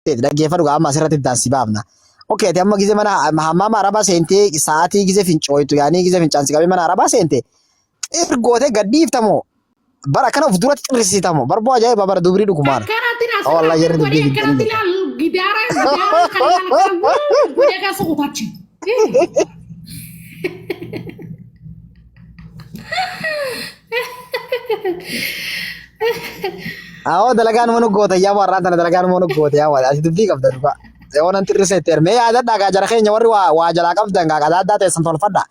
Teeti dhaggeeffadhu gaa amma asirratti iddaan si baafna. Okay, ati amma gize mana hammaama arabaa seentee sa'aatii gize fincooytu yaanii gize fincaan si qabee mana arabaa seente ergootee gad dhiiftamoo bara akkana of duratti xirrisitamoo barboo ajaa'iba bara dubrii dhugumaana. Akkanatti na Oh, wallahi jarri godhee dubbii akkanatti fiddanii. laal gidaara gidaara kan laal kan wuu godhee keessa kutachi. Awoo dalagaan mana goota yaa warraan tana dalagaan mana goota yaa warra ati dubbii qabda dhugaa. Yoo nan xirrisa itti ermee yaadadhaa gaa jara keenya warri waa waa jalaa qabdan gaa qadaaddaa teessan tolfadha.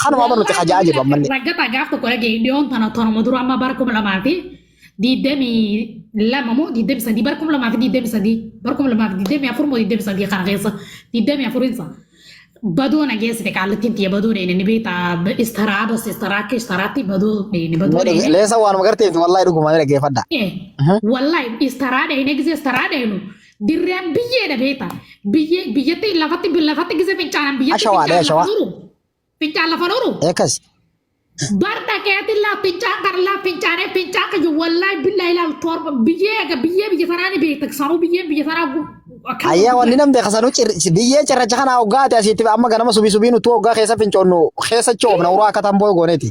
Kanuma amma nuti hajaa jirru ammallee. Raggataa gaaf tokko dhagee dhiyoon tana tanuma dura amma bara 2022 moo 23, bara 2023, bara 2024 moo 23 kana keessa 24insa badoo na geessite qaallittiin tiyya badoo dheene ni beektaa istaraa bas istaraa akka istaraatti badoo dheene badoo dheene. Leessa waanuma garteetti wallahi dhuguma ni dhaggeeffadha. Wallahi istaraa dheene gisee istaraa dheenu dirreen biyyeedha beektaa biyyee biyyatti lafatti lafatti gisee fincaanan biyyatti Ashawaadha, fincaan lafa ashawaa. nuru fincaan lafa nuru. Akkas. Bar dhaqeeti laa fincaan kana laa fincaanee fincaan kan jiru wallaahi billaahi laal torba biyyee eega biyyee biyya sanaa ni beekta sanuu biyyeen biyya sanaa akkana Ayyaa wanni guddaa. namni beekasanuu biyyee cirracha kana hoggaate asitti amma ganama subii subii nutu hoggaa keessa fincoonnu keessa coobna uraa akka tamboo gooneeti.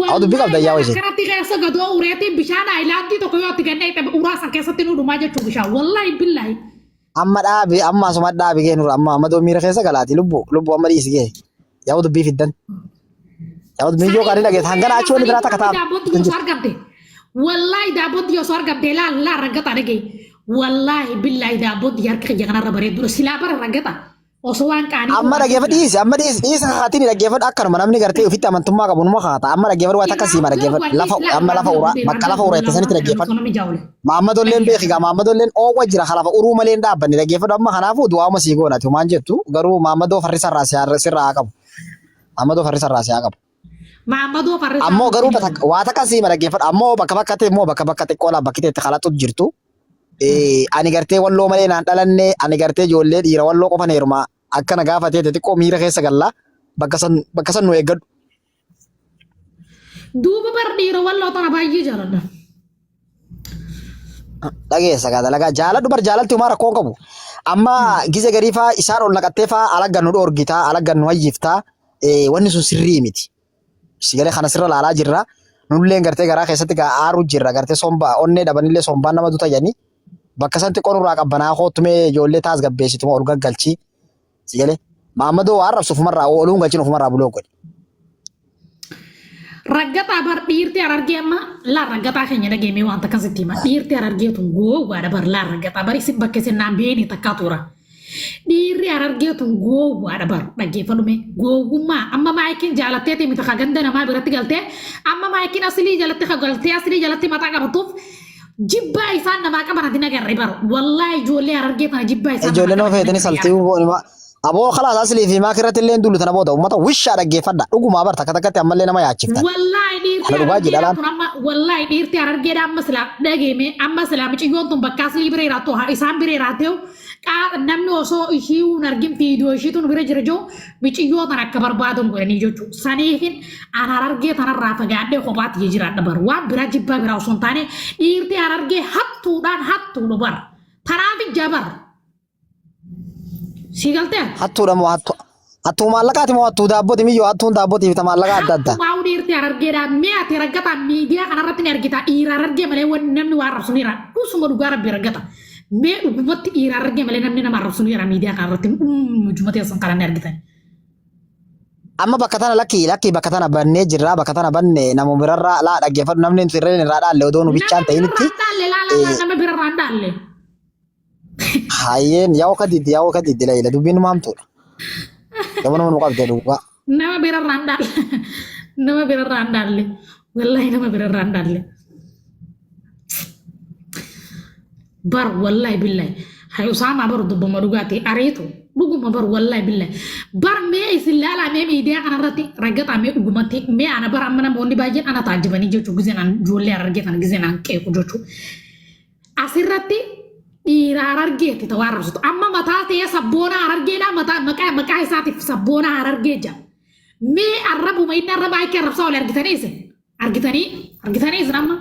Haa dubbii Wallaahi qabda yaa laal wajjin. akkanatti keessa gadoo ureetiin bishaan aayilaandii tokko yoo itti gannee itti uraa san keessatti nu dhumaa jechuu bishaan wallaahi billaahi. Amma dhaabi amma asuma dhaabi gee nurra amma amma miira keessa galaati lubbu lubbu amma dhiisi gee. Yaa dubbii fiddan. Yaa dubbii yoo qaanii dhageessa hangana achi wanni biraa takka ta'a. Daabboon osoo argamte. Wallaahi daabboon osoo argamte laal laal raggataa dhagee. Wallaahi billaahi daabboon harka kiyya kanarra bareeddudha. Silaa bara raggata. Osoo waan qaanii Amma dhaggeeffadhu dhiisi amma dhiisi dhiisi kakaatiin dhaggeeffadhu akkanuma namni gartee ofitti amantummaa qabu numa kakata amma dhaggeeffadhu waa takka siima dhaggeeffadhu lafa amma lafa uraa bakka lafa uraa itti sanitti dhaggeeffadhu. Maammadolleen beeki gaa maammadolleen oowwa jira ka lafa uruu malee hin dhaabbanne dhaggeeffadhu amma kanaafuu du'aa'uma sii goona ati homaan jettu garuu maammadoo farrisa irraa si haa- sirraa haa qabu. Maammadoo farrisa irraa si haa qabu. Maammadoo farrisaa. Ammoo garuu waa takka siima dhaggeeffadhu ammoo bakka bakkatti immoo bakka bakka xiqqoo laa bakki itti kalaqxu jirtu. Ani gartee walloo malee naan dhalanne ani gartee ijoollee dhiira walloo qofan heeruma akkana gaafatee xiqqoo miira keessa galla bakka san nu eeggadhu. Duuba bar dhiira walloo tana baay'ee jaaladha. Dhageessa gaa dalagaa jaaladhu bar jaalalti homaa rakkoo hin qabu. Amma gize garii faa isaan ol naqattee faa alaggan nu dhoorgitaa alaggan nu hayyiftaa wanni sun sirrii miti. Sigalee kana sirra laalaa jirra. Nulleen gartee garaa keessatti gaa aaruu jirra gartee somba onnee dhabanillee sombaan nama duta jedhanii bakka san xiqqoo nurraa qabbanaa koottumee ijoollee taas gabbeessituma ol gaggalchii. Sigalee Maammadoo waa arrabsu ofumarraa ooluun galchin ofumarraa buloo godhi. Raggaxaa bar dhiirti harargee amma laa raggaxaa keenya dhageemee waan takka sitti hima. Dhiirti harargee tun gowwaadha bar laa raggaxaa bar isin bakka isin naan beeni takkaa tura. Dhiirri harargee tun gowwaadha bar dhaggeeffadhu mee gowwummaa amma maayikiin jaalatteeti miti ka ganda namaa biratti galtee amma maayikiin asilii jalatti ka galtee asilii jalatti mataa qabatuuf jibbaa isaan namaa qaban ati nagarre bar wallaahi ijoollee harargee tana jibbaa isaan namaa Ijoolleen qaban of ati feetanii nagarre saltii yaa. Aboo kalaas aslii fi maak irratti illee duulu tana booda uummata wishaa dhaggeeffadha. Dhugumaa bar takka takkatti ammallee nama yaachiftan. Wallaahi dhiirti Kana dhugaa harargeedhaa jedha tun amma wallaahi dhiirti harargeedhaa amma silaa dhageeme amma silaa miciyyoon tun bakka aslii bira jiraattu haa isaan bira jiraatee namni osoo ishii hin argin fiidiyoo ishii tun bira jira jiru miciyyoo tan akka barbaadan godhanii jechuudha. Saniifin an harargee tanarraa fagaadhee kophaatti jiraadha bar waan biraa jibbaa biraa osoo hin taane dhiirti harargee hattuudhaan hattuudha bar. Tanaaf ijaa bar. Sii galtee? Hattuudha moo hattu hattuu maallaqaati moo hattuu daabbooti miyyoo hattuun daabbootii fi ta maallaqaa adda adda. Hattumaa dhiirti harargeedha. Mee ati raggataa miidiyaa kanarratti ni argita. Dhiira harargee malee wanni namni waa arrabsu ni jira. Dhusuma dhugaa rabbi raggata. Mee dhugumatti dhiira harargee malee namni nama arrabsu ni jira miidiyaa kanarratti. Ujuma teessan kana ni argitan. Amma bakka tana lakkii lakkii bakka tana bannee jirra bakka tana banne nama birarraa laa dhaggeeffadhu namni nuti irra irraa dhaalle odoo nu bichaan Nama ta'initti birarraa hin dhaalle laa laa laa nama birarraa hin dhaalle. Hayyeen yaa'u akka diddi yaa'u akka diddi layla dubbiin numa hamtuudha. Gama nama nu qabde dhugaa. Nama birarraa hin dhaalle. Nama birarraa hin dhaalle. Wallaahi nama birarraa hin dhaalle. Bar wallaahi billahi. Hay Usaamaa bar dubbuma dhugaati ariitu dhuguma bar wallaahi billahi. Bar mee isin laalaa mee miidiyaa kanarratti raggaxaa mee dhugumatti mee ana bar amma namoonni baay'een ana taajjabanii jechuu gizeen an ijoollee harargee kana gizeen an qeequ jechuu. Asirratti dhiira harargeetti ta'uu arrabsitu. Amma mataa ta'ee sabboonaa harargeedha mataa maqaa maqaa isaatiif sabboonaa harargee jira. Mee arrabuma inni arraba akka arrabsaa oli argitanii isin argitanii argitanii isin amma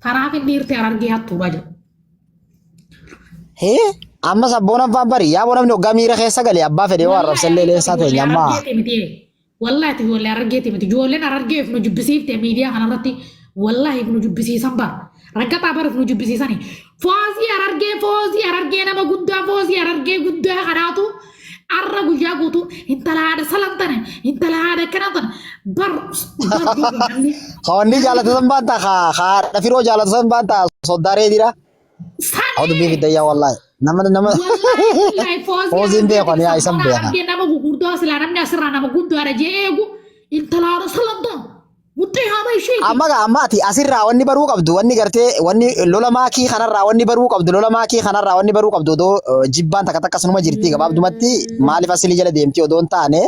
kanaaf inni dhiirti harargee hattuudha jedhu. Hee? Amma sabboonan faan bari yaaboo namni hoggaa miira keessa gale abbaa fedhe yoo Wallahi arrabsellee ati leensaa ijoollee teenya amma. Harargeeti miti. Wallahi ati ijoollee Harargeeti miti. Ijoolleen Harargee if nu jibbisiifte miidiyaa kanarratti wallahi if nu jibbisiisan bara. Raggaxaa bara if nu jibbisiisani. Foozii Harargee foozii Harargee nama guddaa foozii Harargee guddaa kanaatu arra guyyaa guutuu intala haadha salantane intala haadha akkana tana bar bar duuba namni Kawanni jaalata san baanta haadha firoo jaalata san baanta soddaa reediidha. Awwa dubbii sanee. fiddayyaa wallaahi. Nama nama Wallahi billahi foozii fooziin Harargeeti beekan yaa isan sabboona beeka. Harargee nama gurguddoo silaa namni asirraa nama guddaadha jee eegu intala haadha salantaa muxxee haadha isheeti. Amma gaa amma ati asirraa wanni baruu qabdu wanni gartee wanni lola maakii kanarraa wanni baruu qabdu lola maakii kanarraa wanni baruu qabdu odoo jibbaan takka takka sunuma jirti gabaabdumatti maaliif asilii jala deemti odoo hin taane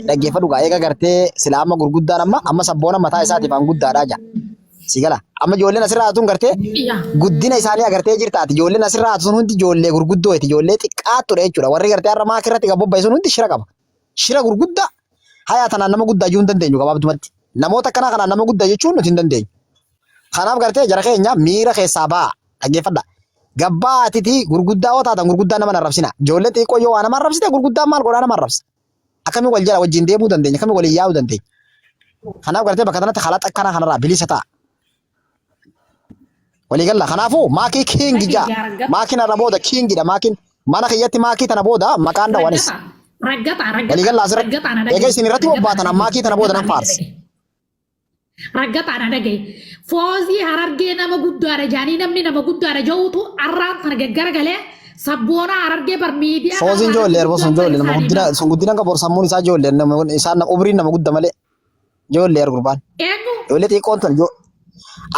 dhaggeeffadhu gaa eega gartee sila amma gurguddaan amma amma sabboona mataa isaatiif an guddaadhaa jaa. Si gala amma ijoolleen asirraa tun gartee guddina isaanii agartee jirta ati ijoolleen asirraa tun hundi ijoollee gurguddooti ijoollee xiqqaattudha jechuudha warri gartee har'a maakii irratti gabbobba'e sun hundi shira qaba. Shira gurguddaa hayaa tanaan nama guddaa iyyuu hin dandeenyu gabaabdumatti. Namoota akkanaa kanaan nama guddaa jechuun nuti hin dandeenyu. Kanaaf gartee jara keenya miira keessaa ba'a dhaggeeffadha. Gabbaa atiti gurguddaa yoo taatan gurguddaa nama hin arrabsina. Ijoollee xixiqqoo yoo waa nama arrabsite gurguddaan maal godhaa nama arrabsa. Akkamiin wal jala wajjin deemuu dandeenya akkamiin waliin yaa'uu dandeenya. Kanaaf gartee bakka kanatti halaxa akkanaa kanarraa bilisa ta'a. Walii galla. Kanaafuu maakii kiingi jaa. Maakiin har'a booda kiingidha. Maakiin mana kiyyatti maakii tana booda maqaan dhawanis. Raggaxa Walii raggaxa galla asirratti. raggaxa na Egaa dhagaye isin irratti raggaxa na bobbaatan dhagaye maakii tana booda raggaxa nan na faarsa. dhagaye raggaxa na dhagaye foozii Harargee nama guddaadha jaanii namni nama guddaadha ja'uutu arraan tana gaggaragalee sabboona Harargee bar miidiyaa Fooziin kanarraa ijoollee namni erba sun guddaan ijoollee nama isaanii guddina bar sun guddina qabu sammuun isaa ijoollee nama isaan umriin nama gudda malee ijoollee erga gurbaan. eenyu Ijoollee xiqqoon tun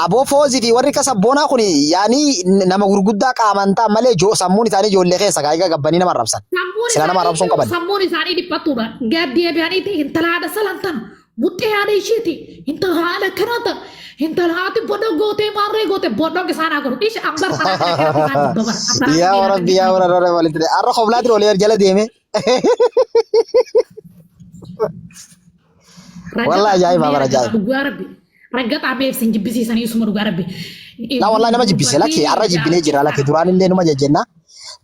aboo foozii fi warri akka sabboonaa kun yaanii nama gurguddaa qaamaan ta'an malee sammuun isaanii ijoollee keessa kaayigaa gabbanii nama arrabsan. Sammuun Sila nama isaanii arrabsuun qaban. sammuun isaanii dhiphattuudha. Gad deebi'aniiti intala haadha salantan muxxee haadha isheeti intala haadha kanata intala haati bodho gootee maarree goote bodhoon isaan haa godhu. Ishi ambar tanaa kana kanatti isaan jibba bara. Yaa rabbi yaa warra rara walitti har'a koblaatiin olii jala deeme. Wallahi ajaa'iba bara ajaa'iba. Dhugaa rabbi. Raggaxaa mee ibsin jibbisiisanii isuma dhugaa rabbi. La wallahi nama jibbise lakki har'a jibbinee jira lakki duraan illee numa jejjenna.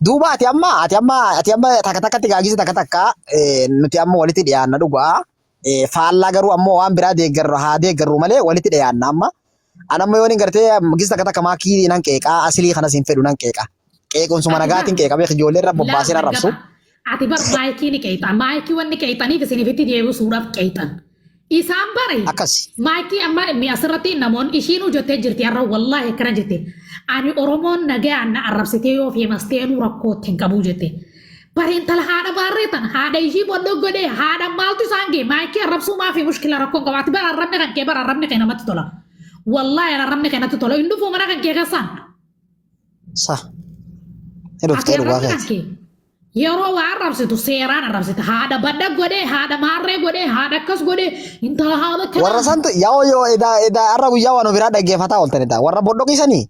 Duuba ati amma takka takkatti gaagise takka takka nuti amma walitti dhiyaanna dhugaa. Faallaa garuu ammoo waan biraa deeggarru haa deeggarru malee walitti dhiyaanna amma. An amma yoon hin gartee gisa takka takka maakii nan qeeqaa asilii kanas hin fedhu nan qeeqa. Qeequnsuma nagaatiin qeeqa beek ijoollee irra bobbaasee nan rabsu. Ati bar maayikii ni qeexa. Maayikii wanni qeexaniif isinifitti deebisuudhaaf qeexan. Isaan bare Akkas. maayikii amma mi asirratti namoonni ishiinuu jettee jirti har'a wallaahi akkana jette. Ani Oromoon nagaan na arrabsitee yoo feemasteenuu rakkootti hin qabuu jette. Bare intala haadha baarree tan haadha ishii bondoo godhee haadha maaltu isaan ga'e maayikii arrabsuu maafi mushkila rakkoon qaba. Ati bara arrabni kan kee bara arrabni kee namatti tola. Wallaahi arrabni kee natti tola. Hin dhufuu mana kan kee keessaan. Sa. Ni Ati dhuftee dhugaa arrabni kan keeti. kee yeroo waa arrabsitu seeraan arrabsita. Haadha badda godhee, haadha maarree godhee, haadha akkas godhee, intala haadha Warra kanaa. santu yaa'oo yoo edaa edaa har'a guyyaa waan biraa dhaggeeffataa ooltan edaa warra bodhoqisanii.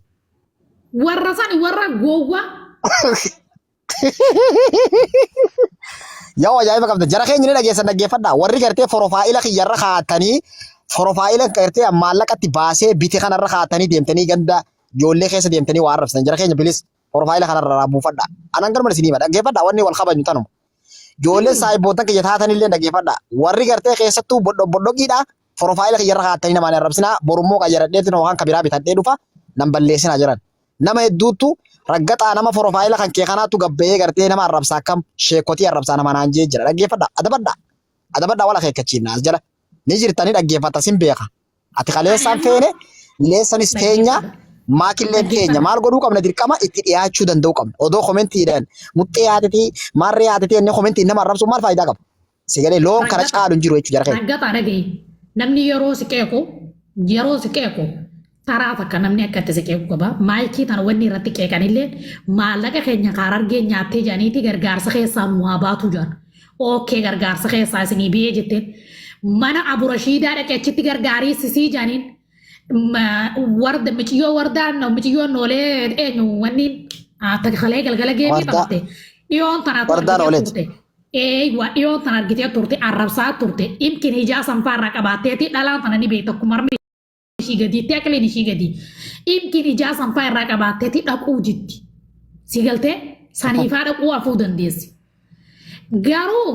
Warra sani warra gowwaa. Yaa'oo ajaa'iba qabda. Jara keenya ni dhageessan dhaggeeffadha. Warri gartee forofaa'ila kiyyarra kaa'attanii forofaa'ila gartee maallaqatti baasee bite kanarra kaa'attanii deemtanii ganda ijoollee keessa deemtanii waa arrabsitan. Jara keenya bilis forofaa'ila kanarra buufadha. Anan garuma isinii hima dhaggeeffadha wanni wal kabajnu tanuma. Ijoolleen saahibbootan kiyya taatanillee dhaggeeffadha. Warri gartee keessattuu bodhoqiidha. Forofaa'ila kiyyarra kaa'attanii namaan arrabsinaa. Borummoo qayyaradheetiin yookaan kabiraa bitadhee dhufa nan balleessinaa jiran. Nama hedduuttu raggaxaa nama forofaayila kan kee kanaattu gabbayee gartee nama arrabsaa akkam sheekotii arrabsaa nama naan jee jira. Dhaggeeffadha. Adabadha. Adabadha wal akeekkachiifna as jala. Ni jirta ni dhaggeeffatta sin beeka. Ati kaleessaan feene leessanis teenya maakillee teenya maal godhuu qabna dirqama itti dhiyaachuu danda'uu qabna. Odoo komentiidhaan muxxee haatitii maarree haatitii inni komentiin nama arrabsuun maal faayidaa qaba? Sigalee loon kana caalu hin jiru jechuudha jara keenya. Raggaxaa dhaga'i. Namni yeroo si qeequ yeroo si qeequ taraa takka namni akka itti si qeequ qaba. Maayikii tana wanni irratti qeeqanillee maallaqa keenya kaarargee nyaattee jedhaniiti gargaarsa keessaa nu haa baatu jedhan. Ookee gargaarsa keessaa isinii biyee jetteen mana Aburashiidaa dhaqee achitti gargaarii sisii jedhaniin warda miciyyoo wardaan miciyyoon noolee eenyu wanni takalee galgala geemii Wardaa. taphatte dhiyoon tanaatu Wardaan argitee ooleeti. turte. Eeywa dhiyoon tana argitee turte arrabsaa turte imkin hijaa sanfaarraa qabaatteeti dhalaan tana ni beekta akkuma harmi ishii gadiitti aqliin ishii gadi imkin hijaa sanfaa irraa qabaatteeti dhaquu jitti si galtee. Saniifaa dhaquu hafuu dandeessi. Garuu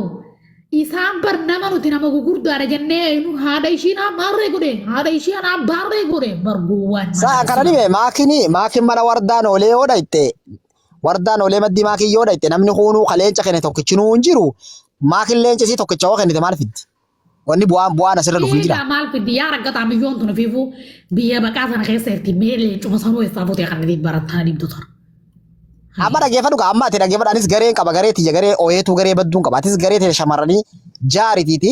isaan bar nama nuti nama gugurdaadha jennee eenyu haadha ishii naa maarree godhe haadha ishii anaa baarree godhe bar gowwaan mana Sa'a kana dhibe maakini maakin mana wardaan oolee yoo dhayxe wardaan oolee maddii maakin yoo dhayxe namni kuunuu ka leenca kenne tokkichinuu hin jiru maakin leenca isii tokkicha yoo kennite maal fiddi? Wanni bu'aan bu'aan asirra dhufu hin jira. Eegaa maal fiddi yaa raggataa miyyoon tun ofiifuu biyya baqaa sana keessa jirti mee leencuma sanuu eessaa fuutee kan itti barattaa dhibdu tana. Amma dhaggeeffadhu gaa amma ati dhaggeeffadhu anis gareen qaba garee tiyya garee ooyeetuu garee badduun qaba atis garee tiyya shamarranii jaaritiiti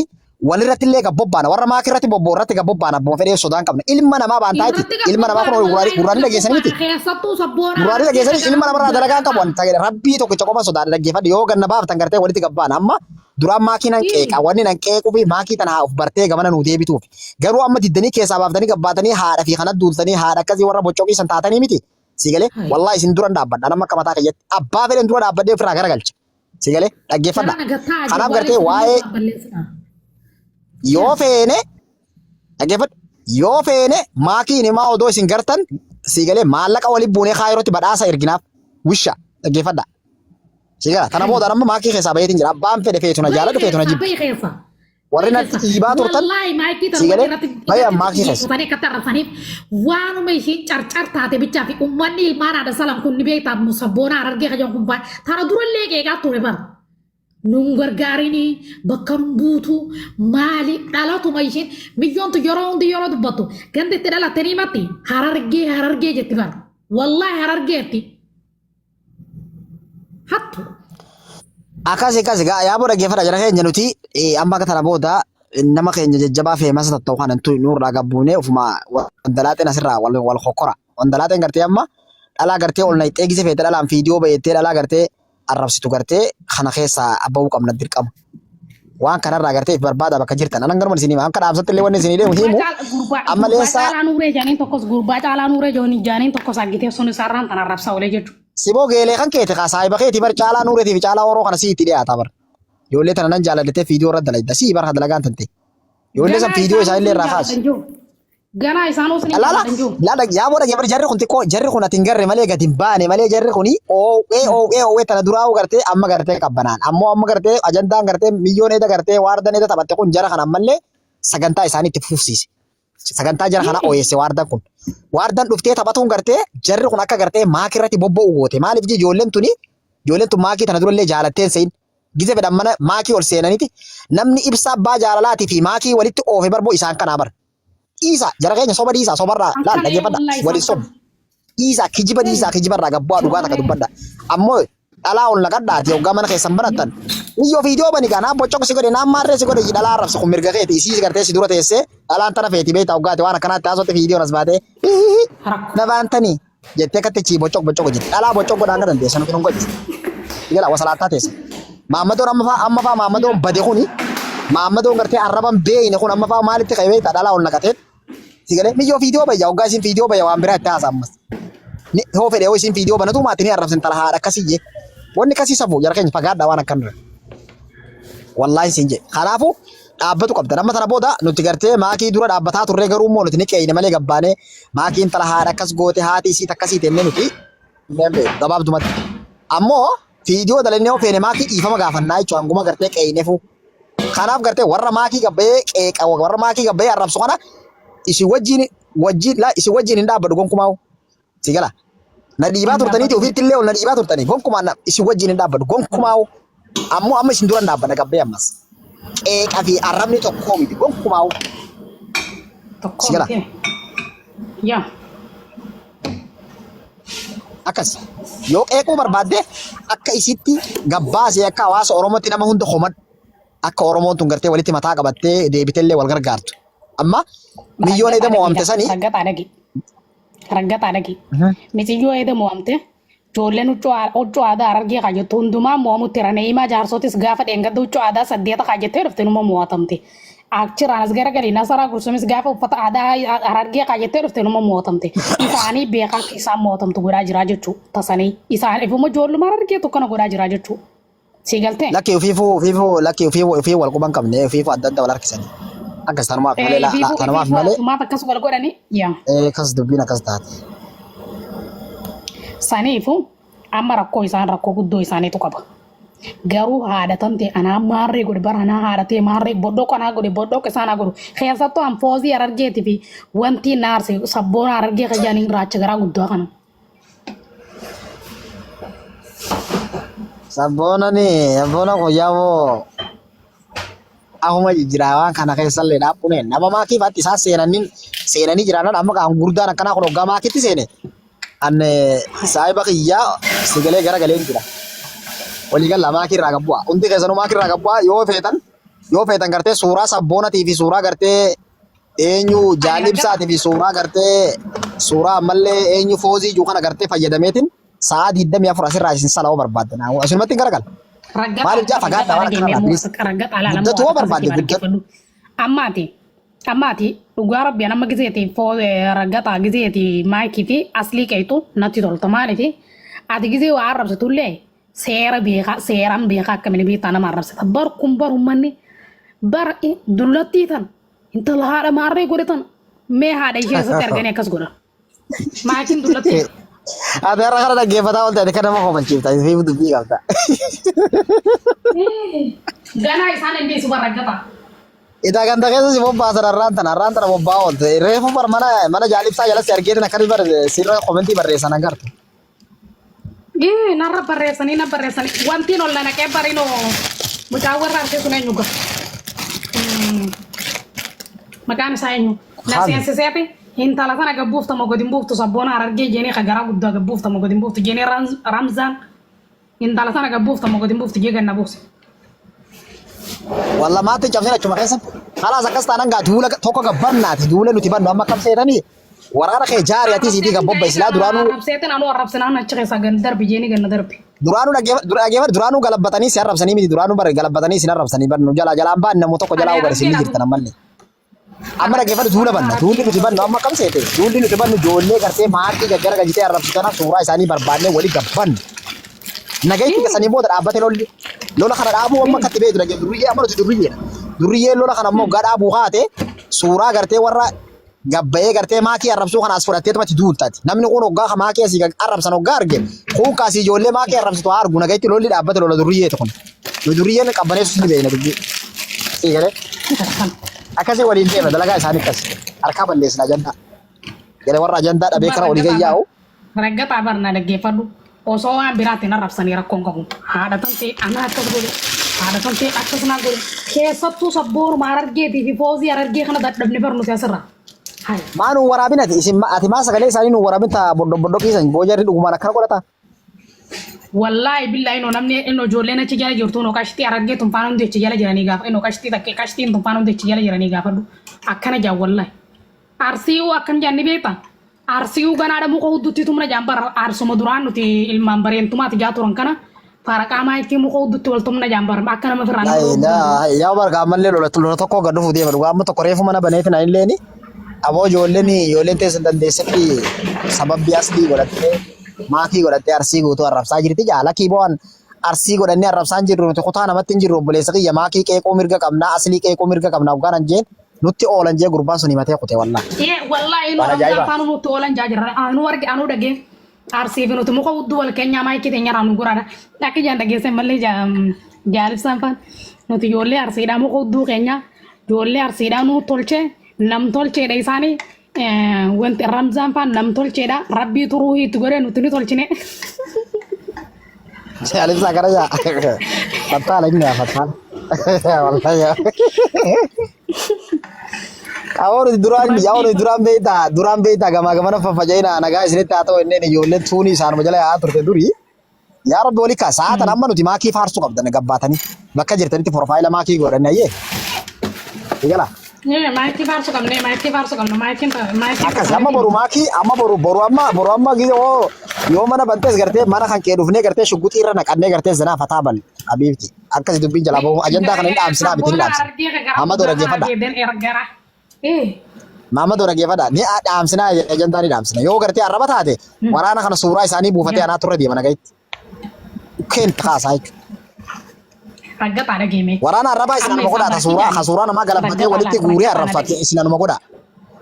walirratti illee gad bobbaana warra maakii irratti bobboo irratti gad bobbaana abbuma fedhee sodaan qabna ilma namaa baantaati Irratti gad ilma namaa kun bobbaana wallaahi gurraanii irratti gad dhageessanii miti bobbaana keessattuu sabboonaa gurraanii argee dhageessanii ilma dhagahaa namarraa guddaa dalagaa hin qabu qaba. ani ta'edha rabbii tokkicha qofa sodaadha dhaggeeffadhu yoo ganna baaftan gartee walitti gad baana amma Duraan maakii nan qeeqa wanni nan qeequu fi maakii tana haa of bartee gamana nuu deebituuf. Garuu amma diddanii keessaa baaftanii gabbaatanii haadha fi kana duultanii haadha akkasii warra boccoqii san taatanii miti. Si galee Hai. wallahi isin duran dhaabbadha nama akka mataa kiyyatti abbaa fedhen dura dhaabbadhee ofirraa garagalcha. Si galee dhaggeeffadha. Jarana gattaa Kanaaf jawwaala gartee isin waa'ee irraa balleessinaa. yoo feene dhaggeeffadhu yoo feene maakiin himaa odoo isin gartan si galee maallaqa waliin buunee kaayirootti badhaasa erginaaf wisha dhaggeeffadha. Si gala. Tana booda amma maakii keessaa baheetiin jira. Abbaan fedhe feetu na Bahi jaaladhu feetu na keessaa jibbi. bahi keessaa. Warri Bahi natti keessaa. dhiibaa turtan Wallaahi maayikii si tana galee irratti bahi irratti maakii keessa. xiyyeeffatanii akka tarrafaniif waanuma ishiin carcar taate bichaa fi uummanni ilmaan haadha salam kun ni beektaa musabboona harargee kajan kun baay'ee tana durallee qeeqaa ture bara. Nun gargaarinii bakka nun buutu maali dhalatuma ishiin miyyoontu yeroo hundi yeroo dubbattu gandi itti dhalatte ni himatti harargee harargee jetti bara. Wallaahi harargeetti. Hattu. Akkas akkas egaa yaa booda dhaggeeffadha jara keenya nuti amma akka tana booda nama keenya jajjabaa feemasa tatta'u kana tu nurraa gabbuunee ofuma wandalaaxeen asirraa wal wal hokkora. Wandalaaxeen gartee amma dhalaa gartee ol nayxee gise feete dhalaan fiidiyoo bayettee dhalaa gartee arrabsitu gartee kana keessaa abba'uu qabna dirqama. Waan kanarraa gartee if barbaada bakka jirtan. Anan garuma isinii hima. Akka dhaamsatti illee wanni isinii deemu Gurbaa himu. caala gurbaa Amma gurbaa leensaa caalaa nuuree jaaniin tokkos gurbaa caalaa nuuree jaaniin tokkos argitee sun isaarraan tan arrabsa olee jechuudha. Siboo geelee kan keeti kaa saahiba keeti bar caalaa nuureetii fi caalaa horoo kana sii itti dhiyaata bar. Ijoollee tana nan jaaladhetee fiidiyoo irra dalayda. Sii bar dalagaan tante. Ijoollee san Ganaa fiidiyoo isaanuu isaanillee sin irraa kaasi. jaalatan jiru. Ganaa isaanuu sin Laala jaalatan jiru. laala yaa booda jabri jarri kun xiqqoo jarri kun ati hin garre malee gadi hin baane malee jarri kuni oo'ee oo'ee oo'ee tana duraa gartee amma gartee qabbanaan ammoo amma gartee ajandaan gartee miyyoon eeda gartee waardan eeda taphatte kun jara kana ammallee sagantaa isaanii itti fufsiise. Sagantaa jara kana ooyesse waardan kun. Waardan dhuftee taphatuun gartee jarri kun akka gartee maakii irratti bobba'u goote maaliif jee ijoolleen tuni ijoolleen tun maakii tana durallee jaalatteen se'in gize fedhan mana maakii ol seenaniti namni ibsaa abbaa jaalalaatii fi maakii walitti oofe barboo isaan kanaa bar. Dhiisaa jara keenya soba dhiisaa sobarraa laal Akkana ee dhaggeeffadha wallahi waliin isaan sobu. Dhiisaa kijiba dhiisaa kijibarraa gabbu'aa dhugaa takka dubbadha. Ammoo dhalaa ol naqadhaati hoggaa mana keessan banattan. Iyyoo fiidiyoo bani gaa naan bocoq si godhe naan maarree si godhe dhalaa arrabsi kun mirga keeti isii gartee si dura teessee dhalaan tana feeti beektaa hoggaati waan akkanaatti haasofte fiidiyoon as baatee Rakkoo. na baantanii jettee akkatti chii bocoq bocoq jetti dhalaa bocoq godhaan ka dandeessa nuti nun godhi. Jala wasalaattaa teessa. Maammadoon amma faa amma faa maammadoon bade kuni maammadoon gartee arraban beeyne kun amma faa maalitti ka'e beektaa dhalaa ol naqatee si galee miyyoo fiidiyoo bayya hoggaa isin fiidiyoo bayya waan biraa itti haasa ammas. Ni hoo fedhe hoo isin fiidiyoo banatu maatti ni arrabsin tala haadha akkasii jee. Wanni akkasii safuu jara keenya fagaadhaa waan akkanirra. Wallaahi siin jedhe. Kanaafuu dhaabbatu qabda. Amma tana booda nuti gartee maakii dura dhaabbataa turree garuu immoo nuti ni qeeyne malee gabbaanee maakii intala haadha akkas goote haati isii takkasii tennee nuti hin beeku gabaabdumatti. Ammoo fiidiyoo dalannee yoo feene maakii dhiifama gaafannaa jechuudha hanguma gartee qeeynefu. Kanaaf gartee warra maakii gabbayee qeeqa warra maakii gabbayee arrabsu kana isin wajjin wajjin laa isin wajjin hin dhaabbadhu gonkumaa. Si gala. Na dhiibaa turtaniiti ofiitti illee ol na dhiibaa turtanii gonkumaa isin wajjin hin dhaabbadhu gonkumaa. Ammoo amma isin dura hin dhaabbadha gabbee ammas. Qeeqa fi arrabni tokkoo miti gonkumaa. Tokko Si gala. miti. Yaa. Akkas. Yoo qeequu barbaadde akka isitti gabbaasee akka hawaasa Oromootti nama hunda komadhu. Akka Oromoon tun gartee walitti mataa qabattee deebitellee wal gargaartu. Amma miyyoon Raggaxaa edama dhaqi waamte sanii raggaxaa dhaqi. Raggaxaa dhaqi. Miciyyoo eeda mo'amte ijoolleen huccuu aadaa harargee kaa jettu hundumaa mo'amutti jira. Neeyimaa jaarsotis gaafa dheengadda huccuu aadaa saddeeta kaa jettee dhufte numa mo'atamte. Achirraan as garagali Nasaraa Gursumis gaafa uffata aadaa harargee kaa jettee dhufte numa mo'atamte. Isaanii beekaa akka isaan mo'atamtu godhaa jiraa jechuu tasanii. Isaan ifuma ijoolluma harargee tokkana godhaa jiraa jechuu. Sii galtee? Lakki ofiifuu ofiifuu lakki ofiifuu ofii wal quban qabne ofiifuu adda adda wal harkisanii. Akkas tanumaaf malee la la Ifiifuu tanumaaf ifiifuu malee asumaaf akkas wal godhanii yaa. akkas dubbiin akkas taate. Saniifu Amma rakkoo isaan rakkoo guddoo isaaniitu qaba. Garuu haadha tante anaa maarree godhe bara anaa haadha ta'e maarree boddoqa anaa godhe boddoqa isaan haa godhu. Keessattuu an foozii harargeetii fi wanti naarse sabboona harargee kajaaniin raacha garaa guddaa kana. Sabboonani sabboona kun yaaboo ahuma jijjiraa waan kana keessallee dhaabune nama maakii faatti isaan seenanii seenanii jiraanan amma kaan gurdaan akkanaa kun hoggaa maakitti seene an saahiba kiyyaa sigalee gara galeen jira. Walii galla maakii irraa gabbu'a. Hundi keessanuu maakii irraa gabbu'a yoo feetan yoo feetan gartee suuraa sabboonatii fi suuraa gartee eenyu Ani jaalli raggaxa. ibsaatii fi suuraa gartee suuraa ammallee eenyu foozii jiru kana gartee fayyadameetiin sa'a 24 asirraa isin sala'uu barbaaddan. Asinumatti hin garagala. Raggaxa Maaliif jaa raggaxa fagaadhaa waan dhagee akkanarraa meemmoo bilis. raggaxa alaala moo Guddatu hoo akka barbaadde sitti guddatu. dhaggeeffadhu. Ammaati ammaati dhugaa rabbi amma gizeeti foo raggaxa gizeeti maayikii fi aslii qeexu natti tolta maalifi ati gizee waa arrabsitullee seera beekaa seeraan beekaa akkamiin beektaa nama arrabsita bar kun bar ummanni bara dullattii tan intala haadha maarree godhe tan mee haadha ishee irratti arganii akkas godha. Maatiin dullattii. Ati har'a kana dhaggeeffataa oolte ati kan nama kofalchiifta fi dubbii qabda. Ganaa isaan hin dhiisu bar raggata. Ita ganda keessa si bobbaasan har'aan tana har'aan tana bobbaa oolte. Reefu bar mana mana jaalibsaa jala si argeetin akkanis bar sirra komentii barreessan agartu. Ii narra barreessanii na barreessanii wantiin ol na naqee barinoo mucaa warra arsee sun eenyu gaa? Maqaan isaa eenyu? Na Kami. seensiseeti intala sana gabbuufta moo gadi hin buuftu sabboona harargee jeenee ka garaa guddaa gabbuufta moo gadi hin buuftu jeenee Ramzaan intala sana gabbuufta moo gadi hin buuftu jee ganna buuse. Walla maatti cabseen achuma keessa. Kalaas akkas taanaan gaa duula tokko gabbannaati duula nuti bannu amma akkam seetanii waraana kee jaari ati siitii gabbobba islaa duraanuu Arrabseetiin anuu arrabsinaan achi keessaa ganna darbi jeeni ganna darbi. duraanuu dhaggeeffadhu duraanuu galabbatanii si arrabsanii miti duraanuu bare galabbatanii sin arrabsanii barnu jalaa jalaan baan namu tokko Ani jalaa ubar isin ni harargeedha jirtan ammallee. Amma dhaggeeffadhu duula banna duulli nuti bannu amma akkam seete duulli nuti bannu ijoollee gartee maatii gaggara gajitee arrabsu tana suuraa isaanii barbaannee walii gabbannu. Nagaytti gasanii booda dhaabbate lolli. Lola kana dhaabuu amma akkatti beektu dhaggeeffadhu durriyyee amma nuti durriyyeedha. Durriyyeen lola kana ammoo hoggaa dhaabuu kaate suuraa gartee warra gabbayee gartee maakii arrabsuu kana as fudhatteetumatti duultaati. Namni kun hoggaa maakii asii arrabsan hoggaa arge kun kaasii ijoollee maakii arrabsitu haa argu nagaytti lolli dhaabbate lola durriyyeeti kun. Nu durriyyeen qabbaneessus ni beekna dubbii. Sii galee akkasii waliin deema dalagaa isaanii akkas harkaa balleessina ajandaa. Galee warra ajandaa dhabee Bar kara olii raggaxaa bar gayyaa'u raggaxaa bar na dhaggeeffadhu. Osoo waan biraatiin arrabsanii rakkoon qabu. Haadha tantee anaa akkas godhe. Haadha tantee akkas naa godhe. Keessattuu sabboonuma harargeetii fi foozii harargee kana dadhabne bar nuti asirra. Hai. Maa nu waraabin ati isin ati maa sagalee isaanii nu waraabin taa boddo boddo kiisan boojarri dhugumaan akkana godhata. Wallaahi billaahi inoo namni inoo ijoolleen achi jala jirtu inoo qashtii harargee tunfaan hundi achi jala jiranii gaafa inoo qashtii takke qashtiin tunfaan hundi achi jala jiranii gaafadhu. Akkana jaan wallaahi. Arsii'uu akkam jaan ni beektaa? Arsii'uu ganaadha muka hudduutti tumna jaan bara arsuma duraan nuti ilmaan bareentumaati jaa turan kana faraqaa maayikii muka hudduutti wal tumna jaan bara akka nama firraa nama dhorkuu danda'u. Yaa barga ammallee lola lola tokko gad dhufu deema dhugaa amma tokko reefu mana baneetiin anilleeni aboo ijoolleen ijoolleen teessan dandeessetti sababbii aslii godhattee maakii godhattee arsii guutuu arrabsaa jirti jaa lakkii bo'an arsii godhannee arrabsaa hin jirru nuti kutaa namatti hin jirru obboleessa kiyya maakii qeequu mirga qabnaa aslii qeequu mirga qabnaa hoggaan an jeen Nutti oolan jee gurbaan sun himatee kute wallahi. Ee wallahi nu Waan Ramzaan ajaa'ibaa. faanu nutti oolan jaa jirra. Anuu arge anuu dhagee. Arsii fi nuti muka hudduu wal keenyaa maayikii teenyarraa nu guraadha. Akka jaan dhageessan mallee jaalibsaan faan nuti ijoollee arsiidhaa muka hudduu keenyaa ijoollee arsiidhaa nu tolchee nam tolcheedha isaanii wanti Ramzaan faan nam tolcheedha rabbii turuu itti godhee nuti ni tolchine. Jaalibsaa kana jaa. Fattaala inni haa fattaala. Wallahi. Awoo duraan yaa duraan beektaa duraan beektaa gamaa gamana faffaca'ina nagaa isinitti haa ta'u inneen ijoolleen tuunii isaanuma jala yaa'aa turte durii. Yaa Rabbi walii kaa sa'aa tan amma nuti maakii faarsuu qabdan gabbaatanii bakka jirtanitti profaayila maakii godhanne ayyee. Eegala. Maayikii faarsu qabne maayikii faarsu qabne maayikiin maayikiin Akkas amma boru maakii amma boru boru amma boru amma gize oo yoo mana bantees gartee mana kan kee dhufnee gartee shugguxii irra naqannee gartee zanaa fataa bal habiibti. Akkasi dubbiin jalaa bahu ajandaa kana hin dhaamsinaa miti hin dhaamsina. Maammadoo dhaggeeffadha. Maammadoo dhaggeeffadha. Ni dhaamsinaa ajandaa ni dhaamsina. Yoo gartee arraba taate waraana kana suuraa isaanii buufatee anaa turre deema nagayitti. Dhukkeen itti kaasaa jechuudha. Raggaxaa dhageeme. Waraana arrabaa isin Amma anuma godhaa isaan ta suuraa maakii ka suuraa namaa galabbatee raggaxaa walitti laata guuree raggaxaa arrabsate dhagee. isin anuma godhaa.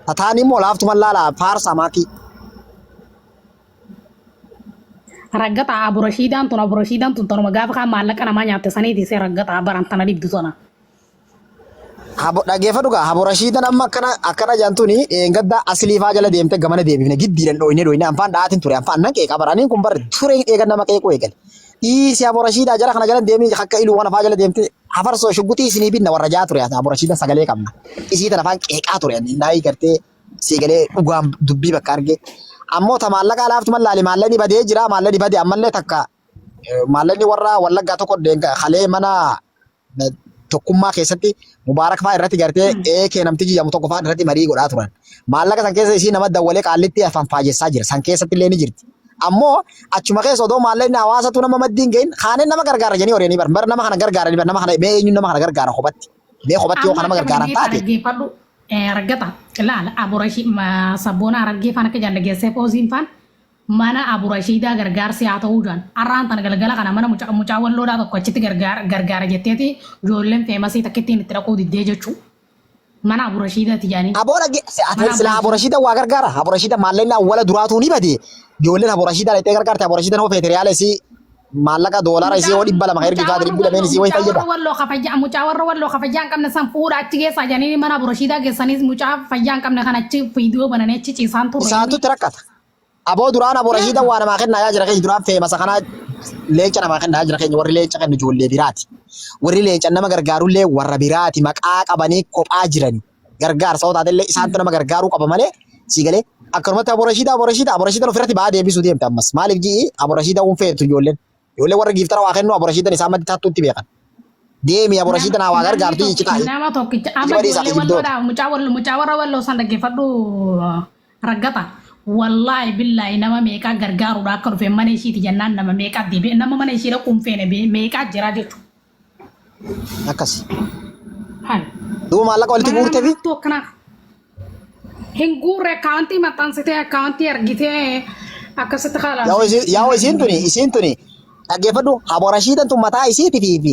Tataan immoo laaftuma laalaa faarsaa maakii. Raggataa Aburashiidaan tun Aburashiidaan tun tanuma gaafa kaan maallaqa namaa nyaatte saniiti isee raggataa baran tana dhibdu tana. Habo dhageeffadhu gaa Habo Rashiidan amma akkana akkana jaantuni dheengadda asilii faa jala deemte gamana deebifne giddiidhan dhooyne dhooyne anfaan dha'aatiin ture anfaan nan qeeqa bara aniin kun bar tureen eegan nama qeequu eegale. Dhiisi Habo Rashiidaa jara kana jala deemee akka iluu kana faa jala deemte hafarsoo shugguxii isinii binna warra jaa ture Habo Rashiidan sagalee qabna. Isii tana faan qeeqaa ture ani naayii gartee sii galee dhugaan dubbii bakka arge. Ammoo ta maallaqaa laaftu mallaali maallaqni badee jira maallaqni bade ammallee takka maallaqni warra wallaggaa tokko kalee mana tokkummaa keessatti Mubaarak fa'aa irratti gartee eekee namtichi jedhamu tokko fa'aa irratti marii godhaa turan. Maallaqa san keessa isii nama dawwalee qaallitti afaan faajessaa jira. San keessatti illee ni jirti. Ammoo achuma keessa odoo maallaqni hawaasatu nama maddiin gahin kaaneen nama gargaara jedhanii horiyanii bar bar nama kana gargaaranii bar nama kana mee eenyuun nama kana gargaara kophatti. Mee kophatti yoo kan Amma nama akka gargaaran dhaggeeffadhu taate dhaggeeffadhu raggata laala aburashi sabboona harargee faan akka jaan dhageessee fooziin faan mana aburashiidaa gargaarsi haa ta'uu jaan arraan tana galgala kana mana mucaa mucaa walloodhaa tokko achitti gargaara gargaara jetteeti ijoolleen feemasii takkittiin itti dhaquu diddee jechuu mana aburashiidaati jaanii Aboo dhagge mana sila aburashiidaa. Aborashida waa gargaara. Aborashida maallaqni awwala duraatuu ni bade. Ijoolleen Aborashida dhaqxee gargaarte Aborashida hoo feete riyaala isii maallaqa doolaara isii Mucaa hoo 200 ka ergi mucaa taate warra dhibbi lameen walloo isii wayi mucaa fayyada. warra walloo ka fayyaa mucaa warra walloo ka fayyaa hin qabne san fuudha achi geessaa jedhanii mana aburashiidaa geessaniis mucaa fayyaa hin qabne kan achi viidiyoo bananii achi ciisaan turre Isaantu inni. itti rakkata. Aboo duraan Aborashida waa namaa kennaa yaa jira keenya duraan feemasa kanaa leenca namaa kennaa yaa jira keenya warri leenca kennu ijoollee biraati. Warri leenca nama gargaarullee warra biraati maqaa qabanii kophaa jirani. Gargaarsa yoo taatellee isaantu nama gargaaruu qaba malee sii galee akkanumatti Aborashida Aborashida Aborashidan ofirratti ba'aa deebisuu deemte ammas maaliif ji'i Aborashida uun feetu ijoolleen. Ijoollee warra giiftara waa kennu Aborashidan isaan maddi taattuutti beekan. Deemi Nama Aborashidan haa waa namni gargaartu tokko jechi taa'i. nama tokkicha amma Kijiba dhiisaa ijoollee kijibdoota. walloodhaa mucaa walloo mucaa warra walloo san dhaggeeffadhu raggata wallaahi billaahi nama meeqaa gargaaruudha akka dhufe mana ishiiti jennaan nama meeqaa deebi'e nama mana ishii dhaquu hin feene meeqaa jira jechuudha. Akkasi. Hai. Duuba maallaqa walitti Mana nama guurtefi hattuu akkanaa hin guurre akkaawuntii maxxansitee akkaawuntii argitee akkasitti Yaa'u kaalaas isiin yaa'u isiin tuni isiin tuni dhaggeeffadhu Aborashiidan tun mataa isiitii fi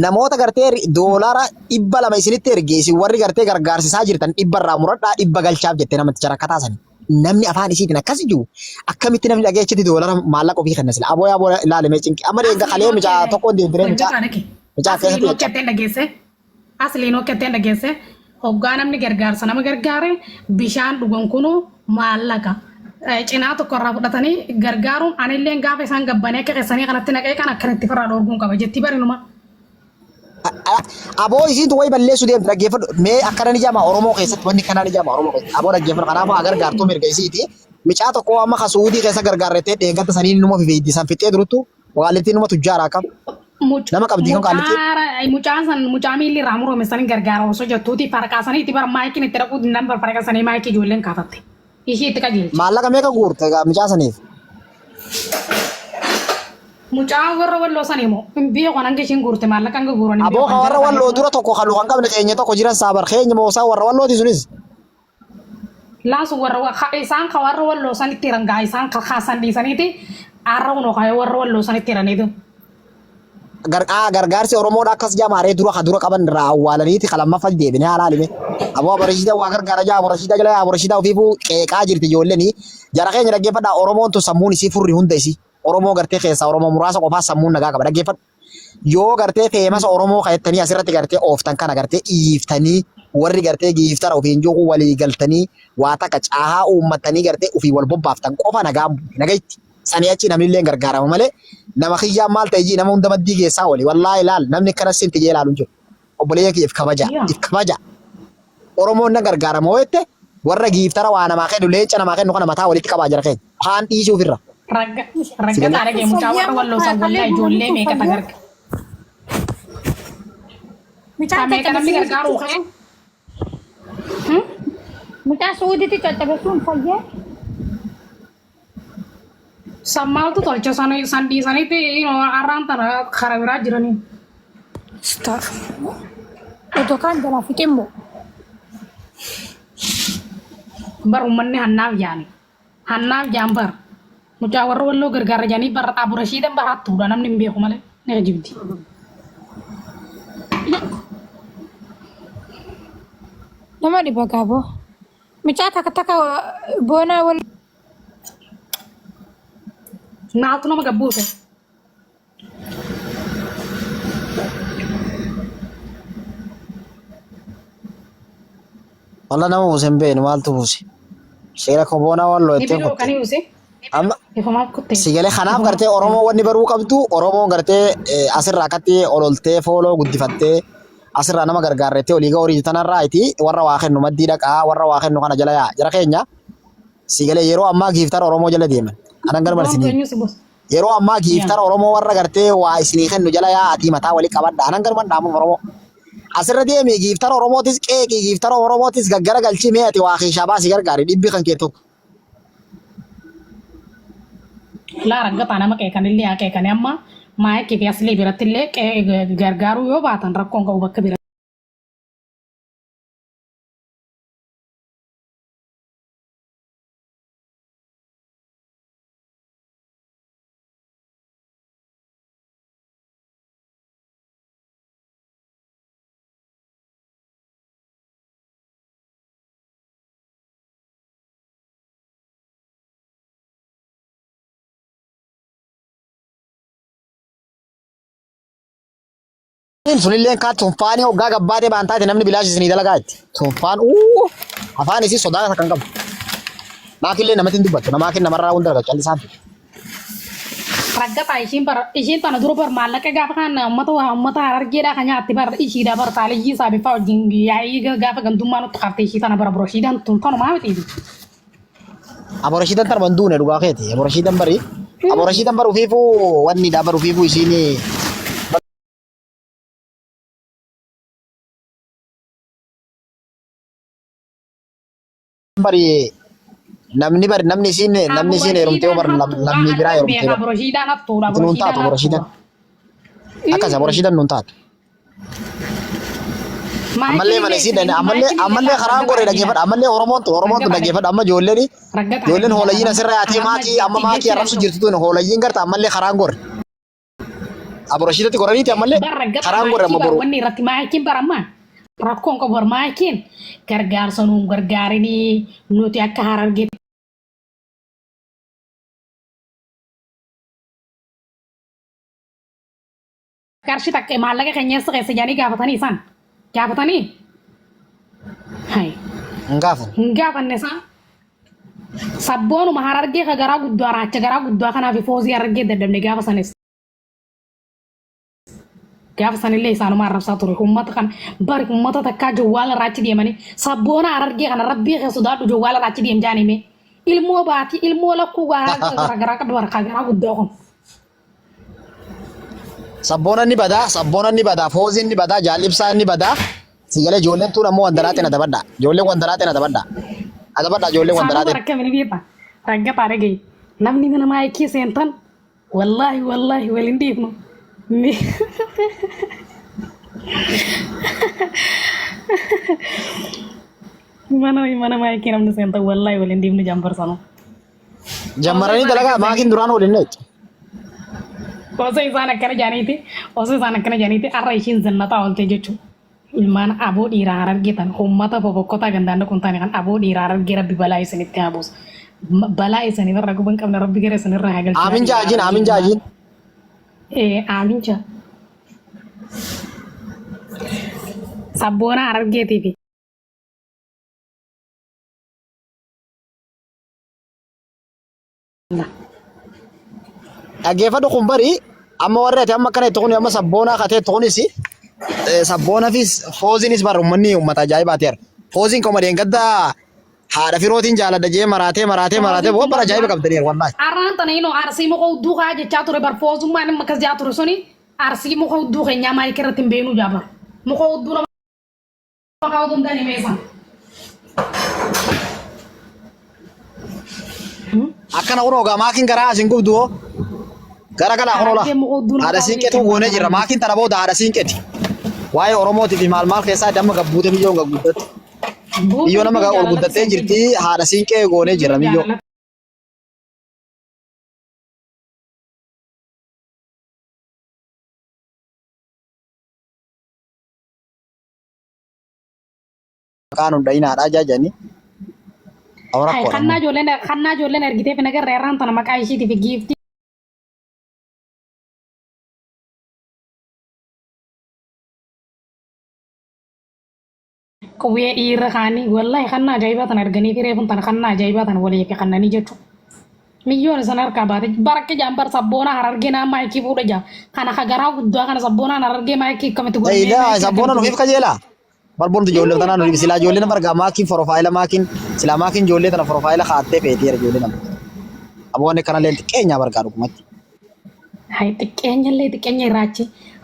namoota gartee doolaara 200 isinitti erge isin warri gartee gargaarsisaa jirtan dhibba irraa muradhaa dhibba galchaaf jette namticha rakkataa sani. Namni afaan isiitiin akkas jiru akkamitti namni dhagee achitti doolara maallaqa ofii kenna sila aboo yaaboo ilaalimee cinqi amma deegga Asliin kalee mucaa hojjete tokkoon deemtiree mucaa hojjetaa dhaqe. mucaa Asliin keessatti caccabde. hojjetteen dhageesse. Asliin hojjetteen dhageesse. Hoggaa namni gargaarsa nama gargaare bishaan dhugan kunuu maallaqa. Cinaa tokko irraa fudhatanii gargaaruun anilleen gaafa isaan gabbanii akka keessanii kanatti naqee kan akkanatti firraa dhoorguun qaba jetti barinuma. Aboo isiintu wayi balleessuu deemti dhaggeeffadhu. Mee akkana ni jama Oromoo keessatti wanni kanaa ni jama Oromoo keessatti. Aboo dhaggeeffadhu kanaafuu haa gargaartuu mirga isiiti. Micaa tokko amma ka Suudii keessa gargaarrettee dheengatta saniin numa fifeeydi san fixxee duruttu qaallittiin numa tujjaara akkam. Nama qabdii kan qaallittiin. Mucaan san mucaa miilli irraa murame sanin gargaara osoo jettuuti farqaa sanii itti bar maayikiin itti dhaquu dinnan bar farqa sanii maayikii ijoolleen kaafatte. Ishii itti qajeelche. Maallaqa meeqa guurte egaa mucaa saniif? Mucaa warra walloo sanii moo hin beeku hanga ishiin guurte maallaqa hanga guuran hin Aboo beeku ka kan warra jara walloo isaanii dura tokko kan kan qabne keenya tokko jiran saabar keenya moo isaan warra wallooti sunis. Laasu warra isaan ka warra walloo sanitti hiran gaa isaan ka kaasan dhiisaniiti arra kunoo ka warra walloo sanitti hiraniitu. Gargaarsi Oromoodha akkas jamaaree dura ka dura qaban irraa awwaalaniiti ka lammaffaa deebinee haa laalime. Aboo Abarashiidaa waa gargaara jaa Abarashiidaa jala Abarashiidaa ofiifuu qeeqaa jirti ijoolleen. Jara keenya dhaggeeffadhaa Oromoon tun sammuun isii furri hunda isii. Oromoo gartee keessaa Oromoo muraasa qofaa sammuun nagaa qaba dhaggeeffadhu. Yoo gartee feemasa Oromoo kayettanii asirratti gartee ooftan kana gartee iiftanii warri gartee giiftara ofiin jiru walii galtanii waa takka caahaa uummattanii gartee ofii wal bobbaaftan qofa nagaan buute nagayitti. Sanii achi namni illee gargaarama malee nama kiyyaan maal ta'e jii nama hunda maddii geessaa oli wallaahi laal namni akkana sinti jee ilaalu hin jiru. Obboleeyyan kiyya if kabaja if kabaja. Oromoon na gargaarama hoo jette warra giiftara waa namaa kennu leenca namaa kennu kana mataa walitti qabaa jira keenya. Kaan dhiisuu ofirra. Ragga Si raggataa galee? dhagee mucaa warra walloo san wallaa ijoollee meeqa ta garga. Mucaan Ta meeqa namni caccabe gargaaruu ka'e. Mucaan Suudiitti caccabe sun fayyee. San maaltu tolcha san san dhiisanitti har'aan tana kara biraa jiranii. Astaghfirullah. Otoo kaan jalaa fixee immoo. Bar uummanni hannaaf jaani. Hannaaf jaan bar. Mucaa warra walloo gargaara jaanii bar aburashiidan bar hattuudha namni hin beeku malee ni kijibdi. Nama dhiba gaaboo. Mucaa takka takka boonaa wal. Maaltu nama gabbuuse? Walla nama buuse hin beeknu maaltu buuse. Seera koboonaa waan loo'ettee Ibiroo kutte. kan hiuse. Amma Ifumaaf kutte. sigalee kanaaf gartee Oromoo wanni baruu qabdu Oromoon gartee asirraa akkatti ololtee fooloo guddifattee asirraa nama gargaarrettee olii horii tanarraa iti warra waa kennu maddii dhaqaa warra waa kennu kana jala yaa jara keenya sigalee yeroo ammaa giiftara Oromoo jala deeman. Anan garman Boontu isinii. eenyu si buuse? Yeroo ammaa giiftara Oromoo warra gartee waa isinii kennu jala yaa atii mataa walii qabadha. Anan garuman dhaamuuf Oromoo. Asirra deemi giiftara Oromootis qeeqii giiftara Oromootis gaggara galchii mee ati waa keeshaa baasii gargaari dhibbi kan kee tokko. Laa raggataa nama qeeqanillee haa qeeqani amma maayikii fi aslii birattillee gargaaruu yoo baatan rakkoon qabu bakka bira. Sunillee kaa tunfaanii hoggaa gabbaatee baan taate namni bilaash isinii dalagaa itti. Tunfaan uu afaan isii sodaa kan qabu. Maakillee namatti hin dubbattu namaakin namarraa hunda dalaga callisaan. Raggataa ishiin bar ishiin tana dura bar maallaqa gaafa kan uummata waa uummata harargeedhaa kan nyaatti bar ishiidha bar taaliyyii isaa bifaa wajjin yaa'ii gaafa gandummaa nutti kaaftee ishii tana bara boroshiidhaan tun tanumaa miti. Aborashiitan tarban duune dhugaa keeti. Aborashiitan bari. Aborashiitan bar ufiifuu wanni dha bar ufiifuu isiin bari namni bari namni isiin namni isiin heerumtee bar lammii biraa heerumtee bar. Aboroshiidhaan hattuudha. Itti nuun taatu aborashiitan. Akkas aborashiitan nuun taatu. Ammallee mana isiin ammallee ammallee karaan goree dhaggeeffadha. Ammallee Oromoon tun Oromoon tun dhaggeeffadha. Amma ijoolleen ijoolleen hoolayyiin asirra yaatee maakii amma maakii arrabsu jirtu tun hoolayyiin garta ammallee karaan gorre. Aborashiitatti goraniiti ammallee karaan gorre amma boru. Wanni irratti maakiin baramma rakkoon qabu bar maakiin gargaarsa nuun gargaarinii nuti akka harargeetti qarshii takka maallaqa keenya eessa keessa jedhanii gaafatanii isaan gaafatanii hay Hin gaafan. hin gaafanne isaan sabboonuma harargee ka garaa guddaa raacha garaa guddaa kanaaf foozii harargee dadhabne gaafa sanis gaafa sanillee isaanuma arrabsaa ture ummata kan bari ummata takkaa jawwaala irraa achi deemanii sabboona harargee kana rabbii kee sodaadhu jawwaala irraa achi deem jaanime ilmoo baatii ilmoo lakkuu garaa garaa qabdu barkaa garaa guddaa kun. Sabboona ni badaa, sabboona ni badaa, fooziin ni badaa, jaal ibsaan ni badaa. Sigalee ijoolleen tun ammoo wandaraatiin adabadha. Ijoolleen wandaraatiin adabadha. Adabadha ijoolleen Saanuu wandaraatiin. bara akkamii beekta? Raggataa dhagahi. Namni mana maayikii seentan wallaahi wallaahi waliin dhiifnu. Mana mana maayikii namni seentan wallaahi waliin dhiifnu jambarsanuu. Jammaranii dalagaa maakiin duraan waliin dheetti. Osoo isaan akkana jedhaniiti, osoo isaan akkana jedhaniiti har'a ishiin zannaxaa oolte jechuudha. Ilmaan aboo dhiiraa harargee tan uummata bobokkotaa gandaan dhaquun taane kan aboo dhiiraa harargee rabbi balaa isinitti haa buusu. Balaa isinirra quba hin qabne rabbi gara isinirra haa galchu. Aamin jaajiin, aamin jaajiin. Ee aamin jaa. Sabboonaa harargeetiifi. Dhaggeeffadhu kun bari amma warri ati amma akkana itti kun amma sabboonaa katee itti kunis sabboonaafis fooziinis bara uummanni uummata ajaa'ibaati jira. Fooziin koma deengadda haadha firootiin jaaladha jee maraatee maraatee maraatee boo bara ajaa'iba qabdaniir wallaahi. Arraan tana inoo arsii muka hudduu kaa jechaa ture bar foozummaan inni akkas jaa ture suni arsii muka hudduu keenyaa maayikii irratti hin beenuu jaa bar. Muka hudduu nama kaa'uu danda'an himeessan. Akkana kunoo gaa maakiin garaa asin gubdu hoo. Gara galaa kunoo laa. Harargee muka hudduu nama Haadha kaa'uu siinqeetu goonee jirra. Maakiin tana booda haadha siinqeeti. Waa'ee Oromootii fi maal maal keessaa damma gabbuute biyyoon gagguddatti. Biyyoo nama ol guddattee jirti. Haadha siinqee goonee jirra biyyoo. Maqaa nu dhayinaadhaa jaajanii. Kannaa ijoolleen kannaa ijoolleen argiteef nagarra irraan tana maqaa ishiitiif giiftii. Qubee dhiirra kaanii wallahi kannaa ajaa'ibaa tan arganii fi reefun tan kannaa ajaa'ibaa tan walii fi kannanii jechuudha. Miyyoon isan harkaa baate barakki jaan bar sabboonaa harargee naa maayikii fuudha jaa kana ka garaa guddaa kana sabboonaan harargee maayikii akkamitti godhamee Ilaa maayikii sabboona akkamitti nuuf qajeelaa. Barboontu ijoollee tanaa nuuf silaa ijoollee nama argaa maakiin forofaayila maakiin silaa maakiin ijoollee tana forofaayila kaattee feeteera ijoollee nama. Aboonni kana illee xiqqeenyaa bargaa dhugumatti. Hay xiqqeenya illee xiqqeenya irraachi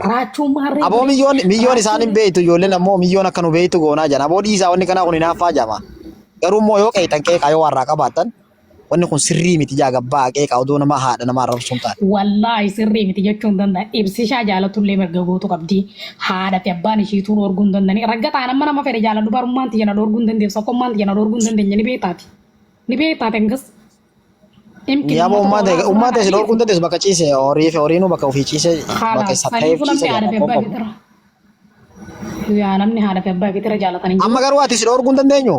raachuu maarree Aboo godhe miyyoon miyyoon raachuu isaan hin beektu ijoolleen ammoo miyyoon akka nu beektu goonaa jiran. Aboo dhiisaa wanni kanaa kun hinaaffaa jama. Garuu immoo yoo qeexan qeeqaa yoo warraa qabaattan wanni kun sirrii miti jaa gabbaa qeeqaa odoo nama haadha nama arrabsuun taate. Wallaahi sirrii miti jechuu hin danda'an. Ibsishaa jaalatullee mirga guutuu qabdi. Haadha fi abbaan ishiituu dhoorguu hin danda'ani. Raggataan amma nama fedhe jaaladhu barummaan tiyya na dhoorguu hin dandeessu. Akkummaan tiyya na dhoorguu hin dandeenye ni beektaati. Ni beektaati hangas. Imkin Yaaba uummata ummaa ta'e toolaa ummaa suuraa ta'e si dhorkuun dhiisi. dandeessu bakka ciise horii fi horiinuu bakka ofii ciise bakka Khaalaas isa ta'eef saniifuu ciise namni haadha jedha fi rakkoon abbaa qabu. ifitira. Yaa namni haadha fi abbaa ifitira jaalatan hin jiru. Amma garuu ati si dhorkuu hin dandeenyu.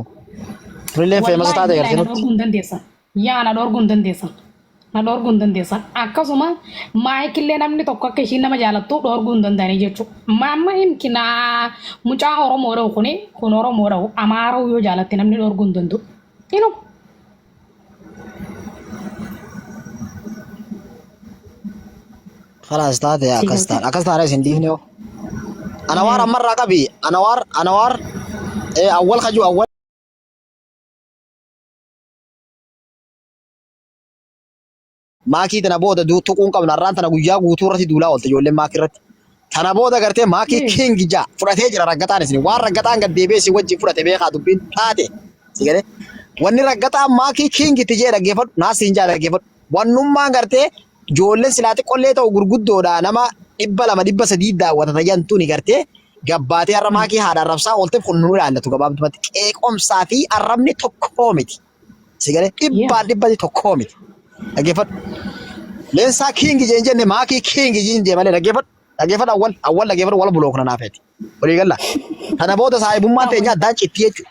Turilleen feemasa Wallaahi taate billaahi gartee na nutti. dhorkuu hin dandeessan. Yaa na dhorkuu hin dandeessan. Na dhorkuu hin dandeessan. Akkasuma maayikillee namni tokko akka ishiin nama jaalattu dhorkuu hin danda'anii jechuudha. Amma himkina mucaa Oromoo dha'u kuni kun Oromoo dha'u Amaara'u yoo jaalatte namni dhorkuu hin danda'u. Inuma. Khalaas taate Si akkas galte? taate akkas taate isin dhiifne hoo. Anawaar ammarraa qabi anawaar anawaar awwal kaju awwal. Maakii tana booda tuquu hin qabnu har'aan tana guyyaa guutuu irratti duulaa oolte ijoolleen maakii irratti. Tana booda gartee maakii king jaa fudhatee jira raggaxaan isin waan raggaxaan gad deebi'ee isin wajjin fudhate beekaa dubbiin taate si galee wanni raggaxaan maakii king itti jee dhaggeeffadhu naas siin jaa dhaggeeffadhu wannummaan gartee ijoolleen silaa xiqqollee ta'u gurguddoodha nama 200 300 daawwata tajantuuni gartee gabbaatee har'a maakii haadha arrabsaa oolteef kun nu ilaallatu gabaabdumatti qeeqomsaa fi arrabni tokkoo miti. Si galee dhibbaan dhibbatti tokkoo miti. Dhaggeeffadhu. Leensaa kiingi jeen jenne maakii kiingi jeen jee malee dhaggeeffadhu. Dhaggeeffadhu awwal awwal dhaggeeffadhu wal bulookna naafeeti. Walii galla. Kana booda saahibummaan teenya addaan citti jechuudha.